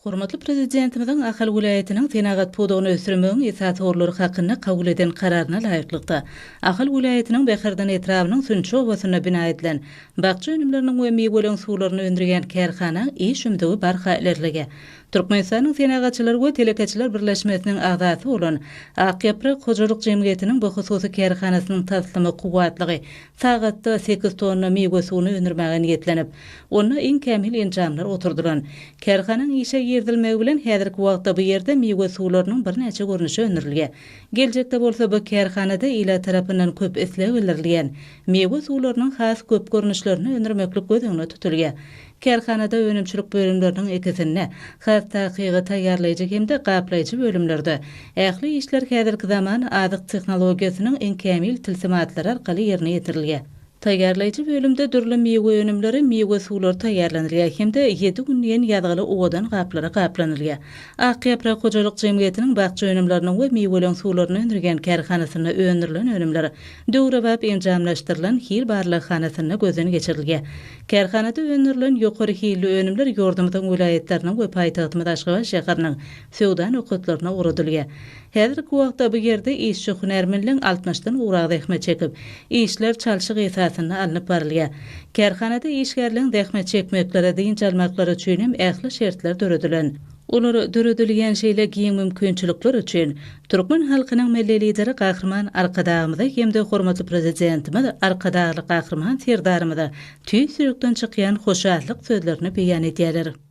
Hormatly Prezidentimiziň Ahal welaýatynyň senagat pudagyny ösdürmegiň esasy ugurlary hakynda kabul eden Kararyna laýyklykda, Ahal welaýatynyň Bäherden etrabynyň Sünçi obasynda bina edilen bakja önümleriniň we miweleriň suwlaryny öndürýän kärhanaň iş ümzügi barha ilerleýär. Türkmenistanyň Senagatçylar we telekeçiler birleşmesiniň agzasy bolan Ak ýaprak hojalyk jemgyýetiniň bu hususy kärhanasynyň taslama kuwwatlygy sagatda sekiz tonna miwe suwuny öndürmäge niýetlenip, onda iň kämil enjamlar oturdylan. Kärhanaň işe girizilmegi bilen häzirki wagtda bu ýerde miwe suwlarynyň birnäçe görnüşi öndürilýär. Geljekde bolsa bu kärhanada ilat tarapyndan köp isleg bildirilýän miwe suwlarynyň has köp görnüşlerini öndürmeklik göz öňünde tutulýar. Kärhanada önümçilik bölümleriniň ikisinde, has takygy taýýarlaýjy hem-de gaplaýjy bölümlerde ähli işler häzirki zaman azyk tehnologiýasynyň iň kämil tilsimatlary arkaly ýerine ýetirilýär. Taýýarlaýjy bölümde dürli miwe önümleri, miwe suwlary taýýarlanylýar hem-de ýedi gün diýen ýazgyly owadan gaplara gaplanylýar. Ak ýaprak hojalyk jemgyýetiniň bakja önümleriniň we miweleriň suwlaryny öndürýän kärhanasynda öndürilen önümler döwrebap enjamlaşdyrylan hil barlaghanasynda gözden geçirilýär. Kärhanada öndürilen ýokary hilli önümler ýurdumyzyň welaýatlarynyň we paýtagtymyz Aşgabat şäheriniň söwda nokatlaryna ugradylýar. Häzirki wagtda bu ýerde işçi-hünärmenleň altmyşdan gowragy zähmet çekip, işler çalşyk esasynda alnyp barylýar. Kärhanada işgärleň zähmet çekmekleri, dynç almaklary üçin hem ähli şertler döredilen. Olara döredilýän şeýle giň mümkinçilikler üçin türkmen halkynyň Milli Lideri Gahryman Arkadagymyza hem-de hormatly Prezidentimiz Arkadagly Gahryman Serdarymyza tüýs ýürekden çykýan hoşallyk sözlerini beýan edýärler.